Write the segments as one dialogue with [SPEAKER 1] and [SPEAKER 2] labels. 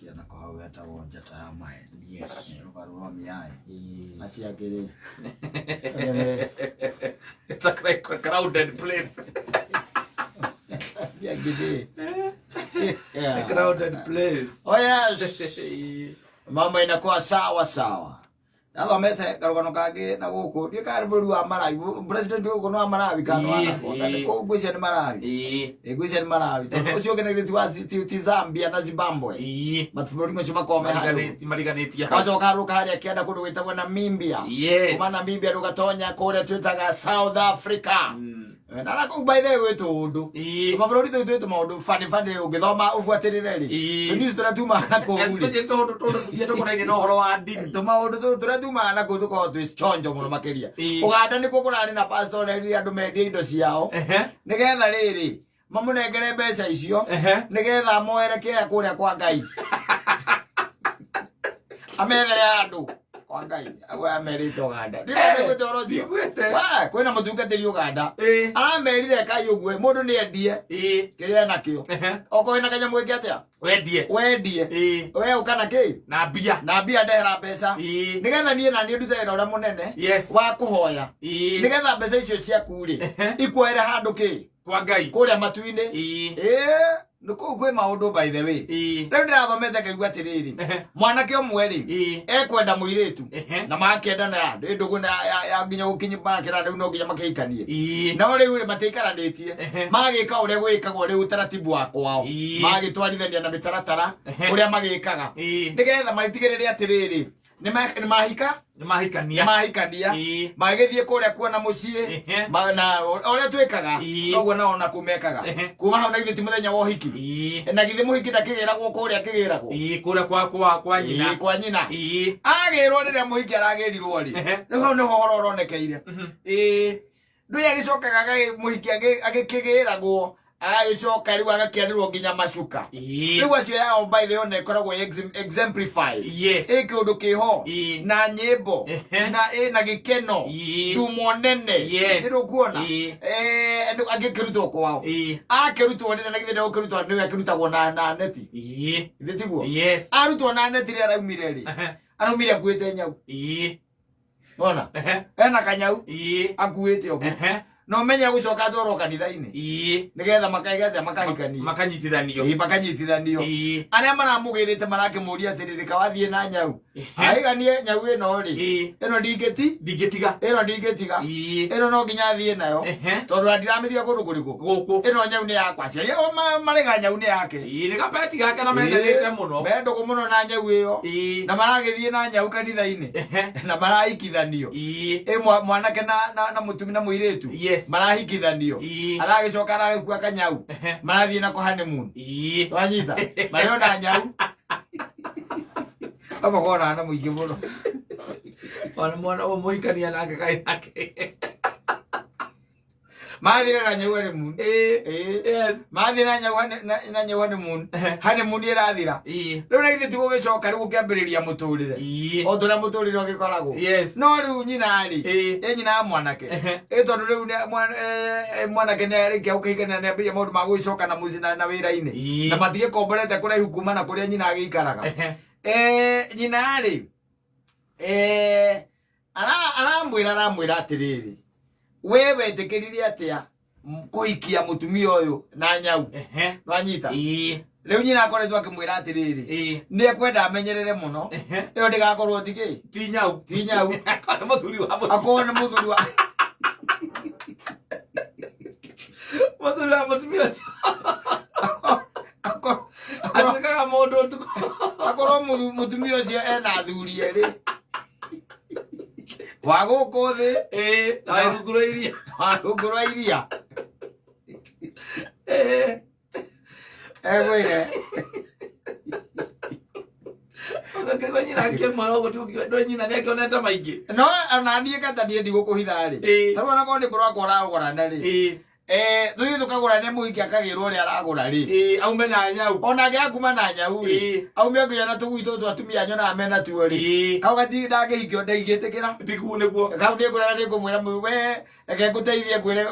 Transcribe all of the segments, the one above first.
[SPEAKER 1] Gaikia nako hau getagwo njata ya maĩ.
[SPEAKER 2] Yes.
[SPEAKER 1] Rũbaru rwa mĩaĩ.
[SPEAKER 2] Ĩĩ.
[SPEAKER 1] Acio angĩ rĩ.
[SPEAKER 2] It's a crowded place.
[SPEAKER 1] Acio angĩ rĩ.
[SPEAKER 2] A crowded place.
[SPEAKER 1] Oh yes. Mambo inakuwa sawa sawa. Nathomete karũgano kangĩ na gũkũ ndiũ kana nĩ bũrũri wa Malawi president gũkũ nĩ wa Malawi kana nĩ wa
[SPEAKER 2] Ĩĩ,
[SPEAKER 1] nakũ Tondũ
[SPEAKER 2] ĩĩ.
[SPEAKER 1] kũu ngwĩciria nĩ Malawi.
[SPEAKER 2] Ĩĩ.
[SPEAKER 1] Ĩ, ngwĩciria nĩ Malawi tondũ ũcio ũngĩ na githĩ ti wa ti Zambia na Zimbabwe.
[SPEAKER 2] Ĩĩ.
[SPEAKER 1] Mabũrũri macio makoragwo me handũ.
[SPEAKER 2] Mariganĩtie hau.
[SPEAKER 1] Wacoka rũka harĩa kĩanda kũndũ gwĩtagwo Namibia.
[SPEAKER 2] Yes.
[SPEAKER 1] Kuma Namibia rũgatonya kũrĩa twĩtaga South Africa. Na na kũu by the way gwĩ tũũndũ.
[SPEAKER 2] Ĩĩ.
[SPEAKER 1] Mabũrũri tũu twĩ tũmaũndũ funny funny ũngĩthoma ũbuatĩrĩre rĩ.
[SPEAKER 2] Ĩĩ.
[SPEAKER 1] Tũ news tũrĩa tumaga na kũu rĩ.
[SPEAKER 2] Especially tondũ tondũ tũthiĩ tũkonainie na ũhoro wa ndini.
[SPEAKER 1] Tũmaũndũ tũu tũrĩa tumaga na kũu tũkoragwo twĩ chonjo mũno makĩria.
[SPEAKER 2] Ĩĩ.
[SPEAKER 1] Ũganda nĩkuo kũrarĩ na pastor ũrerire andũ mendie indo ciao.
[SPEAKER 2] Ehe.
[SPEAKER 1] Nĩgetha rĩrĩ mamũnengere mbeca icio
[SPEAKER 2] Ehe.
[SPEAKER 1] nĩgetha amoere kĩea kũrĩa kwa Ngai. Amethere andũ kwa Ngai. Agwe amerite Ũganda. Ndiguĩte ũhoro ũcio.
[SPEAKER 2] Ndiguĩte.
[SPEAKER 1] Wa, kwĩna mũtungatĩri Ũganda.
[SPEAKER 2] Ĩĩ.
[SPEAKER 1] Aramerire Ngai ũguo mũndũ nĩ endie
[SPEAKER 2] Ĩĩ.
[SPEAKER 1] kĩrĩa enakĩo.
[SPEAKER 2] Ehe.
[SPEAKER 1] Okorwo wĩna kanyamũ ĩngĩ atĩa?
[SPEAKER 2] Wendie.
[SPEAKER 1] Wendie.
[SPEAKER 2] Ĩĩ.
[SPEAKER 1] We ũka na kĩ?
[SPEAKER 2] Na mbia.
[SPEAKER 1] Na mbia ndehera mbeca.
[SPEAKER 2] Ĩĩ.
[SPEAKER 1] Nĩgetha niĩ na niĩ ndute wĩra ũrĩa mũnene
[SPEAKER 2] Yes.
[SPEAKER 1] wa kũhoya.
[SPEAKER 2] Ĩĩ.
[SPEAKER 1] Nĩgetha mbeca icio ciaku rĩ
[SPEAKER 2] Ehe.
[SPEAKER 1] ikuoere handũ kĩ?
[SPEAKER 2] Kwa Ngai.
[SPEAKER 1] Kũrĩa matu-inĩ.
[SPEAKER 2] Ĩĩ.
[SPEAKER 1] Ĩĩ, nĩ kũu kwĩ maũndũ by the way.
[SPEAKER 2] Ĩĩ.
[SPEAKER 1] Rĩu ndĩrathomete ngaigua atĩrĩrĩ,
[SPEAKER 2] Ehe.
[SPEAKER 1] mwanake ũmwe rĩ,
[SPEAKER 2] Ĩĩ.
[SPEAKER 1] ekwenda mũirĩtu
[SPEAKER 2] Ehe.
[SPEAKER 1] na makendana ndĩ ndũgũ na ya, ya nginya gũkinya makĩra rĩu no nginya makĩhikanie.
[SPEAKER 2] Ĩĩ.
[SPEAKER 1] No rĩu rĩ matiikaranĩtie
[SPEAKER 2] Ehe.
[SPEAKER 1] magĩka ũrĩa gwĩkagwo rĩu utaratibu wa kwao
[SPEAKER 2] Ĩĩ.
[SPEAKER 1] magĩtwarithania na mĩtaratara
[SPEAKER 2] Ehe.
[SPEAKER 1] ũrĩa magĩkaga
[SPEAKER 2] Ĩĩ.
[SPEAKER 1] nĩgetha matigĩrĩre atĩrĩrĩ nĩ mahika
[SPEAKER 2] Nĩ mahikania.
[SPEAKER 1] nĩ mahikania
[SPEAKER 2] Ĩĩ.
[SPEAKER 1] magĩthiĩ kũrĩa kuona mũciĩ
[SPEAKER 2] Ehe.
[SPEAKER 1] na ũrĩa twĩkaga
[SPEAKER 2] Ĩĩ.
[SPEAKER 1] noguo nao nakuo mekaga
[SPEAKER 2] Ehe.
[SPEAKER 1] kuma hau na githĩ ti mũthenya wa ũhiki
[SPEAKER 2] Ĩĩ.
[SPEAKER 1] na githĩ mũhiki ndakĩgĩragwo kũrĩa akĩgĩragwo
[SPEAKER 2] Ĩĩ, kũrĩa kwa kwa kwa nyina.
[SPEAKER 1] Ĩĩ, kwa nyina
[SPEAKER 2] Ĩĩ.
[SPEAKER 1] agĩrwo rĩrĩa mũhiki aragĩrirwo rĩ
[SPEAKER 2] Ehe.
[SPEAKER 1] rĩu hau nĩho ũhoro ũronekeire
[SPEAKER 2] Mhm.
[SPEAKER 1] ĩĩ ndũĩ agĩcokaga mũhiki agĩkĩgĩragwo agagĩcoka rĩu agakĩanĩrwo nginya macuka.
[SPEAKER 2] Ĩĩ.
[SPEAKER 1] Rĩu acio yao by the way ona ĩkoragwo exemplify
[SPEAKER 2] Yes.
[SPEAKER 1] ĩ kĩũndũ kĩho
[SPEAKER 2] Ĩĩ.
[SPEAKER 1] na nyĩmbo
[SPEAKER 2] Ehe.
[SPEAKER 1] na ĩ na gĩkeno
[SPEAKER 2] Ĩĩ.
[SPEAKER 1] ndumo nene
[SPEAKER 2] Yes.
[SPEAKER 1] nĩrũkuona
[SPEAKER 2] Ĩĩ.
[SPEAKER 1] Eh, andũ angĩkĩrutwo kwao
[SPEAKER 2] Ĩĩ.
[SPEAKER 1] akĩrutwo rĩrĩa na githĩ ndegũkĩrutwo nĩwe akĩrutagwo na neti
[SPEAKER 2] Ĩĩ.
[SPEAKER 1] githĩ tiguo
[SPEAKER 2] Yes.
[SPEAKER 1] arutwo na neti rĩrĩa araumire rĩ
[SPEAKER 2] Ehe.
[SPEAKER 1] araumire akuĩte nyau
[SPEAKER 2] Ĩĩ.
[SPEAKER 1] wona
[SPEAKER 2] Ehe.
[SPEAKER 1] ena kanyau
[SPEAKER 2] Ĩĩ.
[SPEAKER 1] akuĩte ũguo
[SPEAKER 2] Ehe.
[SPEAKER 1] na ũmenye gũcoka atwarwo kanitha-inĩ
[SPEAKER 2] Ĩĩ.
[SPEAKER 1] nĩgetha makaigete makahikania
[SPEAKER 2] Makanyitithanio.
[SPEAKER 1] Ĩĩ, makanyitithanio
[SPEAKER 2] Ĩĩ.
[SPEAKER 1] arĩa maramũgĩrĩte marakĩmũria atĩrĩrĩ kawathiĩ na nyau
[SPEAKER 2] Ehe.
[SPEAKER 1] aiganie nyau ĩno rĩ
[SPEAKER 2] Ĩĩ.
[SPEAKER 1] ĩno ndingĩti
[SPEAKER 2] Ndingĩtiga.
[SPEAKER 1] ĩno ndingĩtiga
[SPEAKER 2] Ĩĩ.
[SPEAKER 1] ĩno no nginya thiĩ nayo
[SPEAKER 2] Ehe.
[SPEAKER 1] tondũ na ndiramĩtiga kũndũ kũrĩkũ
[SPEAKER 2] Gũkũ.
[SPEAKER 1] ĩno nyau nĩ yakwa aciari ao marega nyau nĩ yake
[SPEAKER 2] Ĩĩ, nĩ gapeti gake na mendanĩte mũno.
[SPEAKER 1] me ndũgũ mũno na nyau ĩyo
[SPEAKER 2] Ĩĩ.
[SPEAKER 1] na maragĩthiĩ na nyau kanitha-inĩ
[SPEAKER 2] Ehe.
[SPEAKER 1] na marahikithanio
[SPEAKER 2] Ĩĩ.
[SPEAKER 1] ĩ mwanake na mũtumi na mũirĩtu
[SPEAKER 2] Yes.
[SPEAKER 1] marahikithanio
[SPEAKER 2] Ĩĩ.
[SPEAKER 1] aragĩcoka aragĩkua kanyau
[SPEAKER 2] Ehe.
[SPEAKER 1] marathiĩ nako honeymoon
[SPEAKER 2] Ĩĩ.
[SPEAKER 1] wanyita marĩ ona nyau amakorana na mũingĩ mũno
[SPEAKER 2] Ona mwana ũyũ mũhikania nake kaĩ nake.
[SPEAKER 1] Mathire na nyau honeymoon.
[SPEAKER 2] Ĩĩ.
[SPEAKER 1] Ĩĩ.
[SPEAKER 2] Yes.
[SPEAKER 1] Mathire na nyau na nyau honeymoon. Honeymoon ĩrathira.
[SPEAKER 2] Ĩĩ.
[SPEAKER 1] Rĩu na githĩ ti gũgĩcoka rĩu gũkĩambĩrĩria mũtũrĩre.
[SPEAKER 2] Ĩĩ.
[SPEAKER 1] O ta ũrĩa mũtũrĩre ũgĩkoragwo.
[SPEAKER 2] Yes.
[SPEAKER 1] No rĩu nyina rĩ,
[SPEAKER 2] Ĩĩ.
[SPEAKER 1] ĩ nyina ya mwanake.
[SPEAKER 2] Ehe.
[SPEAKER 1] Ĩ tondũ rĩu mwanake nĩ arĩkia gũkĩhikania nĩ ambĩrĩria maũndũ ma gũgĩcoka na mũciĩ na wĩra-inĩ.
[SPEAKER 2] Ĩĩ.
[SPEAKER 1] Na matigĩkomborete kũraihu kuma na kũrĩa nyina agĩikaraga.
[SPEAKER 2] Ehe.
[SPEAKER 1] Nyina rĩ, aramwĩra aramwĩra atĩrĩrĩ, we wetĩkĩrire atĩa kũhikia mũtumia ũyũ na nyau?
[SPEAKER 2] Ehe.
[SPEAKER 1] Nwanyita?
[SPEAKER 2] Ĩĩ.
[SPEAKER 1] Rĩu nyina akoretwo akĩmwĩra atĩrĩrĩ,
[SPEAKER 2] Ĩĩ.
[SPEAKER 1] nĩ ekwenda amenyerere mũno
[SPEAKER 2] Ehe.
[SPEAKER 1] ĩyo ndĩgakorwo ti kĩ
[SPEAKER 2] Ti nyau.
[SPEAKER 1] Ti nyau.
[SPEAKER 2] Akorwo nĩ mũthuri wa mũtumia.
[SPEAKER 1] Akorwo nĩ mũthuri wa
[SPEAKER 2] Mũthuri wa mũtumia ũcio. Atuĩkaga mũndũ ũtukũ.
[SPEAKER 1] Akorwo mũtumia ũcio ena athuri erĩ wa gũkũ thĩ
[SPEAKER 2] Ĩĩ, na wa rungu rwa iria.
[SPEAKER 1] Wa rungu rwa iria.
[SPEAKER 2] Ĩĩ.
[SPEAKER 1] Egwĩre
[SPEAKER 2] Ũgakĩigua nyina akĩmwĩra ũguo ti ũkiuga nyina nĩakĩonete maingĩ.
[SPEAKER 1] No ona niĩ kata niĩ ndigũkũhitha rĩ,
[SPEAKER 2] Ĩĩ.
[SPEAKER 1] tarĩu onakorwo nĩ ngũrũ akwa ũragũrana rĩ
[SPEAKER 2] Ĩĩ.
[SPEAKER 1] Tũthiĩ tũkagũrane mũhiki akagĩrwo ũrĩa aragũra rĩ.
[SPEAKER 2] Ĩĩ, aume na nyau.
[SPEAKER 1] Onake akuma na nyau rĩ.
[SPEAKER 2] Ĩĩ.
[SPEAKER 1] Aume akĩgĩa na tũgui tũtũ atumia nyonaga mena tuo rĩ.
[SPEAKER 2] Ĩĩ.
[SPEAKER 1] Kau gati ndangĩhikio ndingĩtĩkĩra.
[SPEAKER 2] Ndiguo nĩguo.
[SPEAKER 1] Kau nĩngũrega nĩngũmwĩra we reke ngũteithie ngwĩre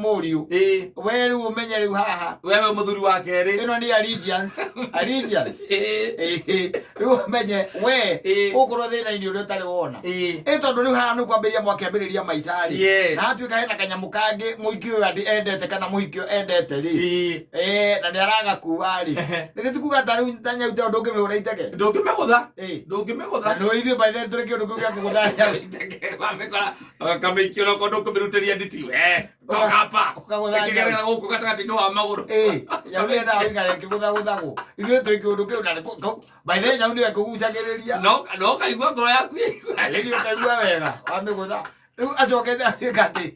[SPEAKER 1] mũriũ.
[SPEAKER 2] Ĩĩ.
[SPEAKER 1] We rĩu ũmenye rĩu haha.
[SPEAKER 2] We we mũthuri wa kerĩ.
[SPEAKER 1] Ĩno nĩ allegiance. Allegiance.
[SPEAKER 2] Ĩĩ.
[SPEAKER 1] Ĩĩ. Rĩu ũmenye we
[SPEAKER 2] Ĩĩ.
[SPEAKER 1] ũkorwo thĩna-inĩ ũrĩa ũtarĩ wona.
[SPEAKER 2] Ĩĩ.
[SPEAKER 1] Ĩ tondũ rĩu haha nĩ kwambĩrĩria mwakĩambĩrĩria maica rĩ.
[SPEAKER 2] Yes.
[SPEAKER 1] Na hatuĩka hena kanyamũ kangĩ mũhiki ũyũ endete kana mũhiki ũyũ endete rĩ.
[SPEAKER 2] Ĩĩ.
[SPEAKER 1] Ĩ na nĩ aragakua rĩ. Nĩ ti kuga ta rĩu ta nyau ta ndũngĩmĩhũra iteke.
[SPEAKER 2] Ndũngĩmĩgũtha.
[SPEAKER 1] Ĩ.
[SPEAKER 2] Ndũngĩmĩgũtha.
[SPEAKER 1] Na nĩ ithuĩ by then tũrĩ kĩũndũ kĩu gĩa kũgũtha nyau.
[SPEAKER 2] Iteke wamĩkora ũkamĩikia ũroka ndũkũmĩrutĩria nditi we toka hapa.
[SPEAKER 1] Ũkagũtha nyau.
[SPEAKER 2] Ĩkĩgerera gũkũ gatagatĩ-inĩ wa magũrũ.
[SPEAKER 1] Ĩ nyau nĩ yendaga gũikara ĩkĩgũthagũthagwo. Ithuĩ twĩ kĩũndũ kĩu na by then nyau nĩyo ĩkũgucagĩrĩria.
[SPEAKER 2] No no ũkaigua ngoro yaku ĩigua.
[SPEAKER 1] Rĩrĩ ũkaigua wega wamĩgũtha. Rĩu acokete atuĩka atĩ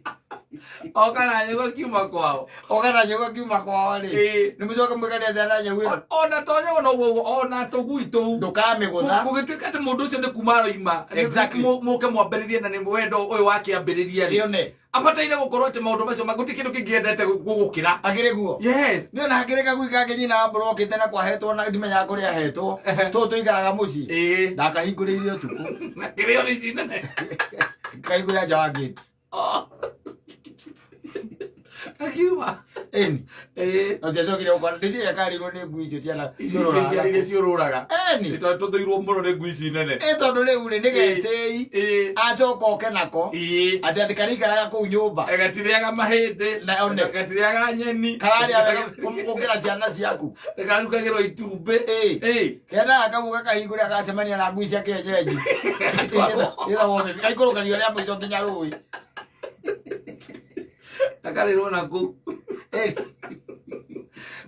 [SPEAKER 2] Oka na nyau akiuma kwao.
[SPEAKER 1] oka na nyau akiuma kwao rĩ.
[SPEAKER 2] Ĩĩ.
[SPEAKER 1] Nĩ mũcoke mwĩkane atĩa na nyau ĩno?
[SPEAKER 2] Ona to nyau no ũguo ona tũgui tũu.
[SPEAKER 1] Ndũkamĩgũtha.
[SPEAKER 2] Gũgĩtuĩka atĩ mũndũ ũcio nĩ kuma aroima.
[SPEAKER 1] Exactly.
[SPEAKER 2] Mũke mwambĩrĩrie na nĩ wendo ũyũ wakĩambĩrĩria rĩ.
[SPEAKER 1] Ĩyo nĩ.
[SPEAKER 2] Abataire gũkorwo atĩ maũndũ macio gũtirĩ kĩndũ kĩngĩendete gũgũkĩra.
[SPEAKER 1] Akĩrĩ guo.
[SPEAKER 2] Yes.
[SPEAKER 1] Nĩ ona hakĩrĩ kagui kangĩ nyina wa mburokĩte na kwahetwo na ndimenyaga kũrĩa ahetwo. Tũũ tũikaraga mũciĩ.
[SPEAKER 2] Ĩĩ.
[SPEAKER 1] Ndakahingũrĩire ũtukũ.
[SPEAKER 2] Na kĩrĩo nĩ ici nene.
[SPEAKER 1] Kahingũrĩra nja wa gate.
[SPEAKER 2] Oh. Akiuma.
[SPEAKER 1] Ĩni.
[SPEAKER 2] Ĩĩ.
[SPEAKER 1] Na ũtiacokire gũkora ndĩciria karĩirwo nĩ ngui icio ciana
[SPEAKER 2] Ici cia iria ciũrũraga.
[SPEAKER 1] Ĩni.
[SPEAKER 2] Nĩ tondũ tũthũirwo mũno nĩ ngui ici nene.
[SPEAKER 1] Ĩ tondũ rĩu rĩ nĩ getĩi.
[SPEAKER 2] Ĩĩ.
[SPEAKER 1] Acoka oke nako.
[SPEAKER 2] Ĩĩ.
[SPEAKER 1] Atĩ atĩ karĩikaraga kũu nyũmba.
[SPEAKER 2] Gatirĩaga mahĩndĩ.
[SPEAKER 1] Na one.
[SPEAKER 2] Gatirĩaga nyeni.
[SPEAKER 1] Kararĩa wega gũkĩra ciana ciaku.
[SPEAKER 2] Karugagĩrwo itumbĩ.
[SPEAKER 1] Ĩĩ.
[SPEAKER 2] Ĩĩ.
[SPEAKER 1] Kendaga kau gakahingũrĩra gacemania na ngui cia kĩenyenji. Ĩtagwo mĩbi. Gaikũrũkagia rĩa mũico nginya rũĩ.
[SPEAKER 2] Gakarĩrwo na kũu.
[SPEAKER 1] Ĩĩ.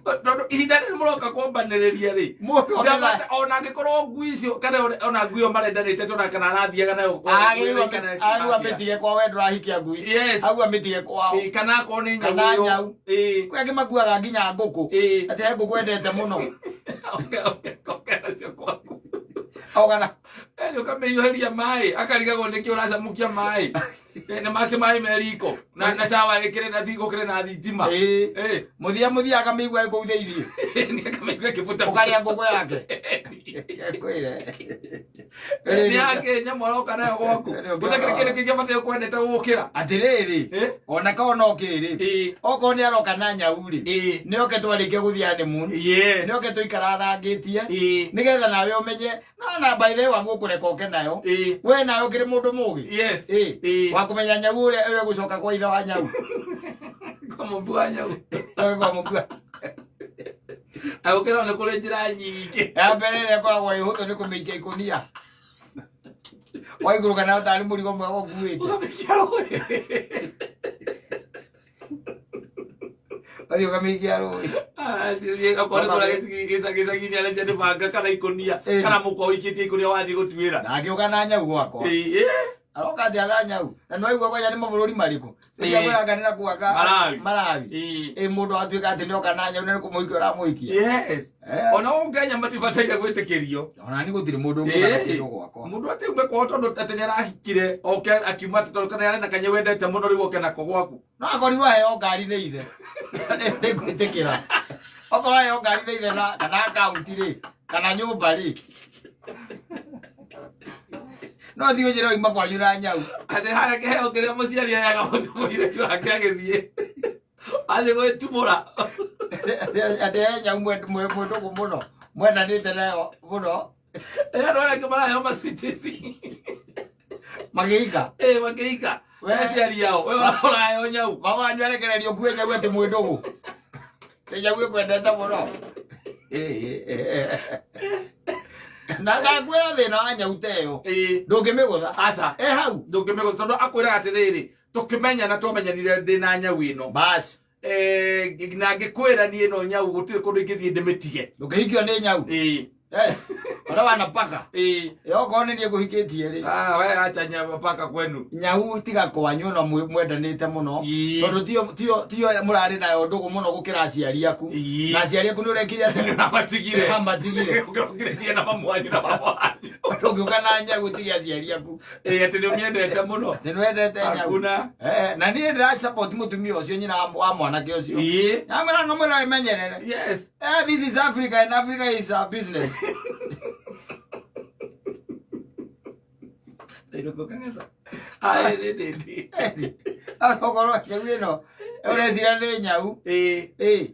[SPEAKER 2] Tondũ ihinda rĩrĩ mũroka kwambanĩrĩria rĩ.
[SPEAKER 1] Mũndũ okena
[SPEAKER 2] Ndamata ona angĩkorwo ngui icio kana ona ngui ĩyo marendanĩte tondũ kana arathiaga nayo
[SPEAKER 1] agĩrĩirwo
[SPEAKER 2] kana-
[SPEAKER 1] agĩrĩirwo amĩtige kwao we ndũrahikia ngui.
[SPEAKER 2] Yes.
[SPEAKER 1] Auga amĩtige kwao.
[SPEAKER 2] Ĩĩ, kana akorwo nĩ nyau
[SPEAKER 1] Kana
[SPEAKER 2] ĩyo.
[SPEAKER 1] nyau.
[SPEAKER 2] Ĩĩ.
[SPEAKER 1] Kwĩ angĩ makuaga nginya ngũkũ.
[SPEAKER 2] Ĩĩ.
[SPEAKER 1] Atĩ he ngũkũ endete mũno.
[SPEAKER 2] Oke, oke, oke nacio kwaku.
[SPEAKER 1] Ogana.
[SPEAKER 2] Yaani ũkamĩhiũhĩria maĩ akarigagwo nĩkĩ ũracamũkia maĩ nĩ make maĩ me riko na na shower ĩkĩrĩ na gũkĩrĩ na thitima.
[SPEAKER 1] Ĩĩ.
[SPEAKER 2] Ĩĩ.
[SPEAKER 1] Mũthia mũthia akamĩigua ĩ kũu thĩiniĩ.
[SPEAKER 2] Nĩ akamĩigua ĩkĩbuta.
[SPEAKER 1] Ũkarĩa ngũkũ yake. Kwĩre.
[SPEAKER 2] Nĩ yake nyamũ aroka nayo gwaku. Gũtakĩrĩ kĩndũ kĩngĩ abataire kwendete gũgũkĩra.
[SPEAKER 1] Atĩrĩrĩ.
[SPEAKER 2] Ĩĩ.
[SPEAKER 1] Ona korwo no kĩrĩ.
[SPEAKER 2] Ĩĩ.
[SPEAKER 1] Okorwo nĩ aroka na nyau rĩ.
[SPEAKER 2] Ĩĩ.
[SPEAKER 1] Nĩ oke twarĩkia gũthiĩ honeymoon.
[SPEAKER 2] Yes.
[SPEAKER 1] Nĩ oke tũikararangĩtie.
[SPEAKER 2] Ĩĩ.
[SPEAKER 1] Nĩgetha nawe ũmenye no na by the way waguo kũreka oke nayo.
[SPEAKER 2] Ĩĩ.
[SPEAKER 1] We nawe ũkĩrĩ mũndũ mũgĩ.
[SPEAKER 2] Yes.
[SPEAKER 1] Ĩĩ.
[SPEAKER 2] Ĩĩ.
[SPEAKER 1] Wa kũmenya nyau ũrĩa ũrĩa gũcoka kwa ithe wa nyau.
[SPEAKER 2] Kwa mũmbi wa nyau.
[SPEAKER 1] Coke kwa mũmbi wa-
[SPEAKER 2] Na gũkĩra nĩ kũrĩ njĩra nyingĩ.
[SPEAKER 1] Ya mbere ĩrĩa ĩkoragwo ĩ hũthũ nĩ kũmĩikia ikũnia. Waikũrũka nayo tarĩ mũrigo mwega ũkuĩte.
[SPEAKER 2] Ũkamĩikia rũĩ.
[SPEAKER 1] Ũthiĩ ũkamĩikia rũĩ.
[SPEAKER 2] Okorwo nĩ kũrĩa gĩcagi-inĩ arĩa nĩ banga kana ikũnia
[SPEAKER 1] Ĩĩ.
[SPEAKER 2] kana mũkwa ũikĩtie ikũnia wathiĩ gũtuĩra.
[SPEAKER 1] Ndangĩũka na nyau gwakwa.
[SPEAKER 2] Ĩĩ.
[SPEAKER 1] Aroka atĩa na nyau. Na nĩwaigua kwanja nĩ mabũrũri marĩkũ.
[SPEAKER 2] Ĩĩ.
[SPEAKER 1] Nĩkwĩranganĩra kuaka
[SPEAKER 2] Malawi.
[SPEAKER 1] Malawi.
[SPEAKER 2] Ĩĩ.
[SPEAKER 1] Ĩ mũndũ atuĩka atĩ nĩoka na nyau na nĩ kũmũhikia ũramũhikia.
[SPEAKER 2] Yes.
[SPEAKER 1] Eh.
[SPEAKER 2] Ona gũkũ Kenya matibataire gwĩtĩkĩrio.
[SPEAKER 1] Ona ni gũtirĩ mũndũ ũngĩũka na
[SPEAKER 2] Ĩĩ.
[SPEAKER 1] kĩndũ gwakwa.
[SPEAKER 2] Mũndũ atĩ ume kwao tondũ atĩ nĩarahikire oke akiuma atĩ tondũ kana arĩ na kanyau endete mũno rĩu oke nako gwaku.
[SPEAKER 1] No akorirwo aheo ngari nĩ ithe. Nĩngwĩtĩkĩra. Okorwo aheo ngari nĩ ithe na kana akaunti rĩ kana nyũmba rĩ. No thiĩ ũnjĩre oima kwanyu na nyau.
[SPEAKER 2] Atĩ harĩa kĩheo kĩrĩa mũciari aheaga mũndũ mũirĩtu wake agĩthiĩ. Athiĩ gwĩtumũra.
[SPEAKER 1] Atĩ he nyau mwendũgũ mũno mwendanĩte nayo mũno
[SPEAKER 2] Ĩ andũ arĩa angĩ maraheo macitĩci.
[SPEAKER 1] magĩika.
[SPEAKER 2] Ĩ makĩhika.
[SPEAKER 1] We-
[SPEAKER 2] Aciari ao. We ũraheo nyau.
[SPEAKER 1] Mama wanyu arekererio ũkue nyau atĩ mwĩndũgũ. Ĩ nyau ĩkwendete mũno. Na ndakwĩra thĩna wa nyau ta ĩyo.
[SPEAKER 2] Ĩ.
[SPEAKER 1] Ndũngĩmĩgũtha.
[SPEAKER 2] Aca.
[SPEAKER 1] Ĩ hau.
[SPEAKER 2] Ndũngĩmĩgũtha tondũ akwĩraga atĩrĩrĩ tũkĩmenyana twamenyanire ndĩ na nyau ĩno.
[SPEAKER 1] Basi.
[SPEAKER 2] Na ngĩkwĩra niĩ ĩno nyau gũtirĩ kũndũ ingĩthiĩ ndĩmĩtige.
[SPEAKER 1] Ndũkĩhikio nĩ nyau.
[SPEAKER 2] Ĩ.
[SPEAKER 1] Yes. Ona wanapaka.
[SPEAKER 2] Ĩ.
[SPEAKER 1] Ĩ okorwo nĩ niĩ ngũhikĩtie rĩ.
[SPEAKER 2] Ah, we acha nyama paka kwenu.
[SPEAKER 1] Nyau tiga kwanyu no mwendanĩte mũno.
[SPEAKER 2] Ĩ.
[SPEAKER 1] Tondũ tiyo mũrarĩ nayo ndũgũ mũno gũkĩra aciari aku.
[SPEAKER 2] Ĩ.
[SPEAKER 1] Na aciari aku nĩ ũrekire atĩa?
[SPEAKER 2] Nĩũramatigire.
[SPEAKER 1] Amatigire.
[SPEAKER 2] Ũkĩrokire na mamu wanyu na baba wanyu.
[SPEAKER 1] Ndũngĩũka na nyau ũtige aciari aku.
[SPEAKER 2] Ĩĩ, atĩ nĩ ũmĩendete mũno.
[SPEAKER 1] Atĩ nĩwendete nyau.
[SPEAKER 2] Hakuna.
[SPEAKER 1] Eh, na niĩ ndĩra support mũtumia ũcio nyina wa mwanake ũcio.
[SPEAKER 2] Ĩĩ.
[SPEAKER 1] Namwĩra ngamwĩra wĩmenyerere.
[SPEAKER 2] Yes.
[SPEAKER 1] Eh, this is Africa and Africa is a business.
[SPEAKER 2] Ndĩrũkũ kagetha. Ai, nĩ nĩ.
[SPEAKER 1] Akorwo nyau ĩno ũreciria nĩ nyau.
[SPEAKER 2] Ĩĩ.
[SPEAKER 1] Ĩ.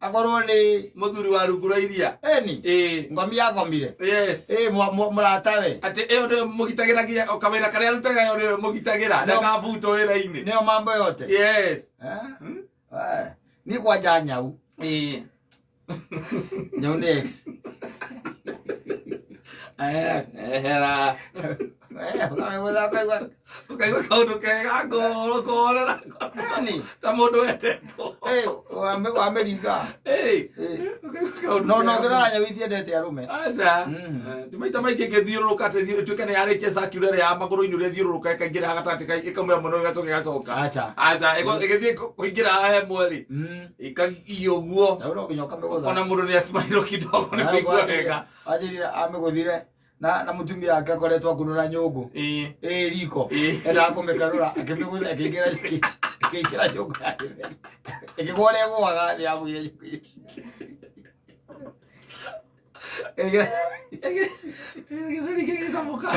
[SPEAKER 1] Akorwo nĩ
[SPEAKER 2] Mũthuri wa rungu rwa iria.
[SPEAKER 1] eni
[SPEAKER 2] Ĩĩ.
[SPEAKER 1] ngomi yagomire.
[SPEAKER 2] Yes.
[SPEAKER 1] Ĩ mũratawe.
[SPEAKER 2] Atĩ ĩyo nĩyo mũgitagĩra nginya o kawĩra karĩa arutaga ĩyo nĩyo mũgitagĩra
[SPEAKER 1] No.
[SPEAKER 2] ndakabutwo wĩra-inĩ.
[SPEAKER 1] Nĩyo mambo yote.
[SPEAKER 2] Yes.
[SPEAKER 1] Eh? Eh, Niĩ kwanja nyau.
[SPEAKER 2] Ĩĩ.
[SPEAKER 1] Nyau nĩ ex.
[SPEAKER 2] Eh, ehera.
[SPEAKER 1] Eh, ũkamĩgũtha ũkaigua.
[SPEAKER 2] Ũkaigua kaũndũ kega ngoro kũhorera ngoro.
[SPEAKER 1] Eni.
[SPEAKER 2] Ta mũndũ wendetwo.
[SPEAKER 1] Eh, wamĩringa.
[SPEAKER 2] Ĩĩ.
[SPEAKER 1] Eh.
[SPEAKER 2] Ũkaigua kaũndũ
[SPEAKER 1] No no
[SPEAKER 2] kega
[SPEAKER 1] ngĩrora nyau itiendete arũme.
[SPEAKER 2] Aca.
[SPEAKER 1] Mm.
[SPEAKER 2] Eh, ti maita maingĩ ĩngĩthiũrũrũka atĩ ĩtuĩke nĩ yarĩkia circular ĩrĩa ya magũrũ-inĩ ũrĩa ĩthiũrũrũka ĩkaingĩra gatagatĩ ĩkaumĩra mwena ũyũ ĩgacoka ĩgacoka.
[SPEAKER 1] Aca.
[SPEAKER 2] Aca, ĩgĩthiĩ kũingĩra haha ĩmwe rĩ, ĩkagiywo ũguo.
[SPEAKER 1] Nyau no nginya ũkamĩgũtha.
[SPEAKER 2] Ona mũndũ nĩ acimairwo kidogo nĩ kũigua wega.
[SPEAKER 1] Anjĩrire amĩgũthire na mũtumia wake akoretwo akunũra nyũngũ.
[SPEAKER 2] Ĩĩ.
[SPEAKER 1] Ĩ riko.
[SPEAKER 2] Ĩĩ.
[SPEAKER 1] Endaga kũmĩkarũra akĩmĩgũtha ĩkĩingĩra ĩkĩingĩra nyũngũ ya gĩtheri. Ĩkĩgwa ũrĩa ĩgũaga thĩ yagũire nyũngũ. Ĩkĩingĩra
[SPEAKER 2] Gĩtheri gĩgĩcamũka.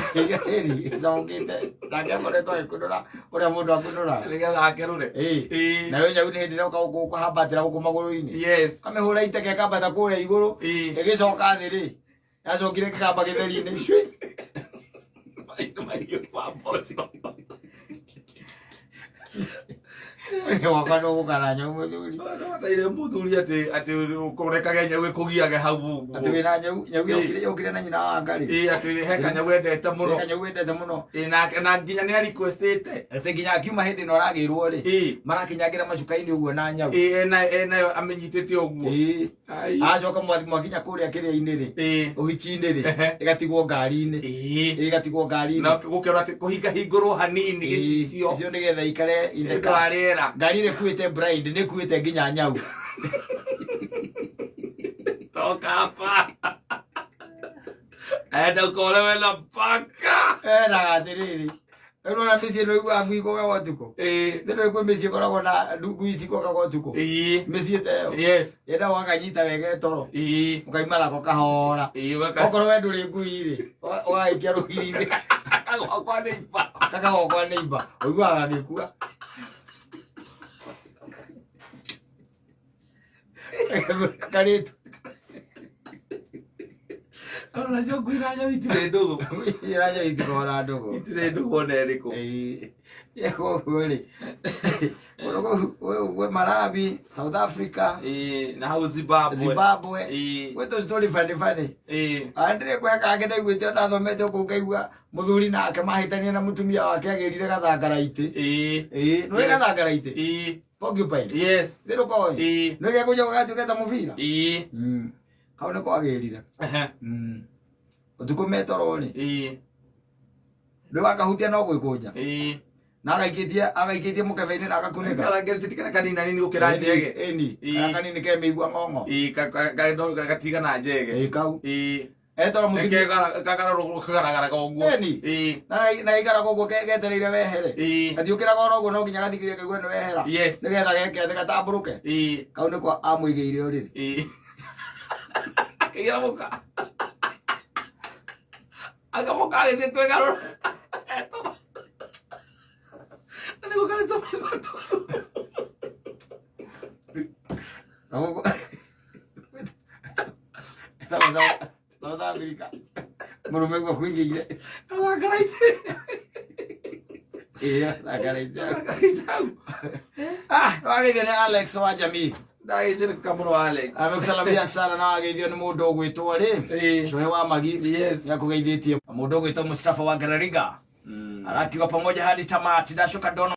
[SPEAKER 1] ĩcamũkĩte nake akoretwo agĩkunũra ũrĩa mũndũ akunũra.
[SPEAKER 2] Nĩgetha akerũre.
[SPEAKER 1] Ĩĩ.
[SPEAKER 2] Ĩĩ.
[SPEAKER 1] Nayo nyau nĩ hĩndĩ ĩroka gũkũ kũhambatĩra gũkũ magũrũ-inĩ.
[SPEAKER 2] Yes.
[SPEAKER 1] Kamĩhũra iteke ĩkambata kũrĩa igũrũ.
[SPEAKER 2] Ĩĩ.
[SPEAKER 1] Ĩgĩcoka thĩ rĩ. Yacokire ĩkĩgamba gĩtheri-inĩ. Cui.
[SPEAKER 2] Mahiũ mahiũ ma mboco.
[SPEAKER 1] Nĩ wakwa nĩ na nyau mũthuri.
[SPEAKER 2] Bataire mũthuri atĩ atĩ ũrekage nyau ĩkũgiage hau ũguo.
[SPEAKER 1] Atĩ wĩna nyau nyau yokire yokire na nyina wa ngarĩ.
[SPEAKER 2] Ĩĩ, atĩ he kanyau endete mũno.
[SPEAKER 1] Kanyau wendete mũno.
[SPEAKER 2] Ĩĩ, na nginya nĩ requestĩte.
[SPEAKER 1] Atĩ nginya akiuma hĩndĩ ĩno aragĩrwo rĩ.
[SPEAKER 2] Ĩĩ.
[SPEAKER 1] Marakinyangĩra macuka-inĩ ũguo na nyau.
[SPEAKER 2] Ĩĩ, enayo amĩnyitĩte ũguo.
[SPEAKER 1] Ĩĩ.
[SPEAKER 2] Ai.
[SPEAKER 1] Acoka mwakinya kũrĩa kĩrĩa-inĩ rĩ.
[SPEAKER 2] Ĩĩ.
[SPEAKER 1] Ũhiki-inĩ rĩ.
[SPEAKER 2] Ehe.
[SPEAKER 1] Ĩgatigwo ngari-inĩ.
[SPEAKER 2] Ĩĩ.
[SPEAKER 1] Ĩgatigwo ngari-inĩ.
[SPEAKER 2] Na gũkerwo atĩ kũhinga hingũrwo hanini
[SPEAKER 1] Ĩĩ,
[SPEAKER 2] gĩcicio.
[SPEAKER 1] icio nĩgetha ikare in the
[SPEAKER 2] Nĩ ũndũ wa
[SPEAKER 1] car.
[SPEAKER 2] rĩera.
[SPEAKER 1] Ngari ĩrĩa ĩkuĩte bride nĩ ĩkuĩte nginya nyau.
[SPEAKER 2] Toka hapa. Enda ukolewe na paka.
[SPEAKER 1] Eraga atĩrĩrĩ. Rĩu ona mĩciĩ nĩ ũiguaga ngui ĩkũgaga ũtukũ.
[SPEAKER 2] Ĩĩ.
[SPEAKER 1] Nĩ kwĩ mĩciĩ ĩkoragwo na ngui cikũgaga ũtukũ.
[SPEAKER 2] Ĩĩ.
[SPEAKER 1] Mĩciĩ ta ĩyo.
[SPEAKER 2] Yes.
[SPEAKER 1] Yenda wakanyita wega ĩtoro.
[SPEAKER 2] Ĩĩ.
[SPEAKER 1] Ũkaima nako kahora.
[SPEAKER 2] Ĩĩ, ũgaka.
[SPEAKER 1] Okorwo we ndũrĩ ngui rĩ, ũgagaikia rũgiri-inĩ.
[SPEAKER 2] Gwakwa nĩ iba.
[SPEAKER 1] Kakagwa kwa neighbor. Ũiguaga gagĩkua. Karĩtu.
[SPEAKER 2] Ona nacio ngui na nyau itirĩ ndũgũ.
[SPEAKER 1] Iraja itikoragwo na ndũgũ.
[SPEAKER 2] Itirĩ ndũgũ ona ĩrĩkũ.
[SPEAKER 1] Ĩĩ. Koguo rĩ, kũndũ kũu gwĩ Malawi, South Africa,
[SPEAKER 2] Ĩĩ, na hau Zimbabwe.
[SPEAKER 1] Zimbabwe,
[SPEAKER 2] Ĩĩ.
[SPEAKER 1] gwĩ tũ story funny funny.
[SPEAKER 2] Ĩĩ.
[SPEAKER 1] Andire kwĩ kangĩ ndaiguĩte ndathomete kũu ngaigua mũthuri nake mahĩtania na mũtumia wake agĩrire gathangaraitĩ.
[SPEAKER 2] Ĩĩ.
[SPEAKER 1] Ĩĩ, nĩũĩ
[SPEAKER 2] Yes.
[SPEAKER 1] gathangaraitĩ?
[SPEAKER 2] Ĩĩ.
[SPEAKER 1] Porcupine.
[SPEAKER 2] Yes.
[SPEAKER 1] Thĩ ndũkoĩ?
[SPEAKER 2] Ĩĩ.
[SPEAKER 1] Nĩũĩ gekũnja gagatuĩka ta mũbira?
[SPEAKER 2] Ĩĩ.
[SPEAKER 1] Kau nĩko agĩrire.
[SPEAKER 2] Ehe.
[SPEAKER 1] Ũtukũ metoro rĩ,
[SPEAKER 2] Ĩĩ.
[SPEAKER 1] rĩu akahutia no gwĩkũnja.
[SPEAKER 2] Ĩĩ.
[SPEAKER 1] Na agaikĩtie mũkebe-inĩ na agakunĩka.
[SPEAKER 2] Karangĩrĩtie ti karĩa kanini nini gũkĩra njege.
[SPEAKER 1] Ĩni.
[SPEAKER 2] Ĩĩ.
[SPEAKER 1] Karĩa kanini ke mĩigua ng'ong'o.
[SPEAKER 2] Ĩĩ, gatigana njege.
[SPEAKER 1] Ĩĩ kau.
[SPEAKER 2] Ĩĩ.
[SPEAKER 1] Etoro mũtumia.
[SPEAKER 2] Kagaragaraga ũguo.
[SPEAKER 1] Ĩni.
[SPEAKER 2] Ĩĩ.
[SPEAKER 1] Na gaikaraga ũguo getereire wehere.
[SPEAKER 2] Ĩĩ.
[SPEAKER 1] Gatiũkĩraga oro ũguo no nginya gathikĩrĩrie kaigue nĩ wehera.
[SPEAKER 2] Yes.
[SPEAKER 1] Nĩgetha geke atĩ gatambũrũke.
[SPEAKER 2] Ĩĩ.
[SPEAKER 1] Kau nĩko amũigĩire ũrĩrĩ.
[SPEAKER 2] Ĩĩ. Akĩgĩra mũka. Akamuka agĩthiĩ kwĩgarũra. Etoro. Na nĩguo karĩ tũmĩigua tũru.
[SPEAKER 1] Na gũkũ South Africa. Mũrũme guo kũigĩire.
[SPEAKER 2] Gathangaraitĩ.
[SPEAKER 1] Ĩĩ, gathangaraitĩ.
[SPEAKER 2] Gathangaraitĩ hau.
[SPEAKER 1] Ah, wageithio nĩ Alex wa jamii.
[SPEAKER 2] Ndageithĩrĩka mũno Alex.
[SPEAKER 1] Amekusalamia sana na wageithio nĩ mũndũ ũgwĩtwo rĩ.
[SPEAKER 2] Ĩĩ.
[SPEAKER 1] Cohe wa Magi.
[SPEAKER 2] Yes.
[SPEAKER 1] Nĩakũgeithĩtie. Mũndũ ũgwĩtwo Mustafa wa Garariga. Arakiuga pamoja hadi tamati. Ndacoka ndona